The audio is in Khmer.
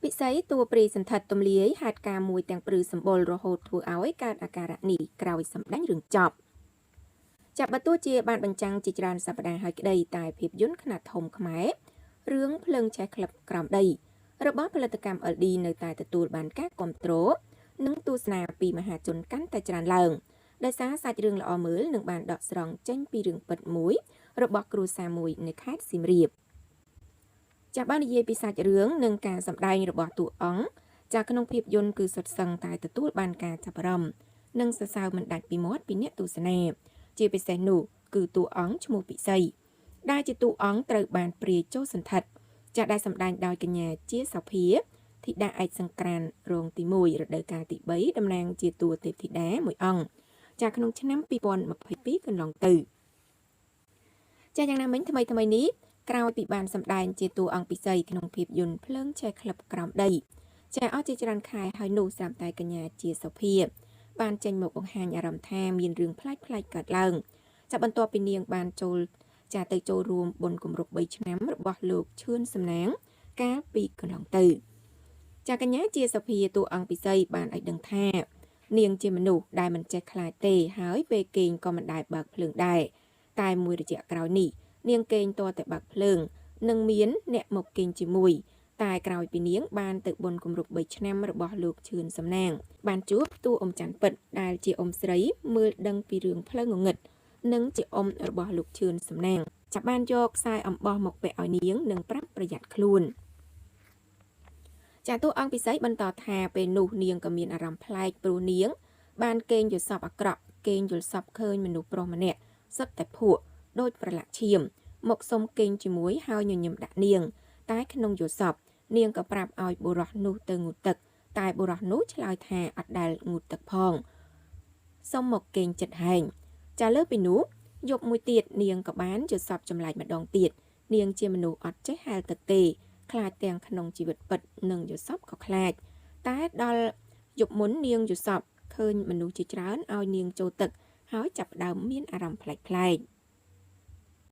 ពិសីតួព្រាយសន្ធិដ្ឋទម្លាយហេតុការណ៍មួយទាំងព្រឺសម្បុររហូតធ្វើឲ្យកើតអាការៈនេះក្រោយសម្ដែងរឿងចប់ចាប់បើទោះជាបានបញ្ចាំងជាច្រើនសប្តាហ៍ហើយក្តីតែភាពយន្តខ្នាតធំខ្មែររឿងភ្លើងឆេះក្លឹបក្រោមដីរបស់ផលិតកម្ម LD នៅតែទទួលបានការគាំទ្រនិងទស្សនាពីមហាជនកាន់តែច្រើនឡើងដោយសារសាច់រឿងល្អមើលនិងបានដកស្រង់ចេញពីរឿងពិតមួយរបស់គ្រួសារមួយនៅខេត្តសៀមរាបចាស់បាននិយាយពីសាច់រឿងនិងការសម្ដែងរបស់តួអង្គចាក្នុងភាពយន្តគឺសុទ្ធសឹងតែទទួលបានការចាប់អារម្មណ៍និងសរសើរមិនដាច់ពីមាត់ពីអ្នកទស្សនាជាពិសេសនោះគឺតួអង្គឈ្មោះពិសីដែលជាតួអង្គត្រូវបានព្រាយចូលសន្ធិដ្ឋចាស់ដែលសម្ដែងដោយកញ្ញាជាសោភាធីតាឯកសង្ក្រានរោងទី1រដូវកាលទី3តំណាងជាតួទេពធីតាមួយអង្គចាក្នុងឆ្នាំ2022កន្លងទៅចាយ៉ាងណាមិញថ្មីថ្មីនេះក្រោយពីបានសម្ដែងជាតួអង្គពិសីក្នុងភាពយន្តភ្លើងឆេះក្លឹបក្រោមដីចាអស់ជាច្រើនខែហើយនោះស្រាប់តែកញ្ញាជាសុភាបានចេញមកបង្ហាញអារម្មណ៍ថាមានរឿងប្លែកៗកើតឡើងចាបន្ទាប់ពីនាងបានចូលចាទៅចូលរួមបុណ្យគម្រប់3ឆ្នាំរបស់លោកឈឿនសំណាងកាលពីកន្លងទៅចាកញ្ញាជាសុភាតួអង្គពិសីបានឲ្យដឹងថានាងជាមនុស្សដែលមិនចេះខ្លាចទេហើយពេលគេងក៏មិនដែលបើកភ្លើងដែរតែមួយរយៈក្រោយនេះនាងគេងតតែបើកភ្លើងនិងមានអ្នកមកគេងជាមួយតែក្រោយពីនាងបានទៅបុណ្យគម្រប់3ឆ្នាំរបស់លោកឈឿនសំណាងបានជួបតួអ៊ំច័ន្ទពិតដែលជាអ៊ំស្រីមើលដឹងពីរឿងផ្លូវងងឹតនិងជាអ៊ំរបស់លោកឈឿនសំណាងចាប់បានយកខ្សែអំបោះមកពាក់ឲ្យនាងនិងប្រាប់ប្រយ័ត្នខ្លួនចាតួអង្គពិសីបន្តថាពេលនោះនាងក៏មានអារម្មណ៍ប្លែកព្រោះនាងបានគេងយល់សពអាក្រក់គេងយល់សពឃើញមនុស្សប្រុសម្នាក់សុទ្ធតែភក់ដូចប្រឡាក់ឈាមមកសុំគេងជាមួយហើយញញឹមដាក់នាងតែក្នុងយល់សពនាងក៏ប្រាប់ឲ្យបុរសនោះទៅងូតទឹកតែបុរសនោះឆ្លើយថាអត់ដែលងូតទឹកផងសុំមកគេងចិត្តហែងចាលើពីនោះយប់មួយទៀតនាងក៏បានយល់សពចម្លែកម្ដងទៀតនាងជាមនុស្សអត់ចេះហែលទឹកទេខ្លាចទាំងក្នុងជីវិតពិតនិងយល់សពក៏ខ្លាចតែដល់យប់មុននាងយល់សពឃើញមនុស្សជាច្រើនឲ្យនាងចូលទឹកហើយចាប់ផ្ដើមមានអារម្មណ៍ប្លែកៗ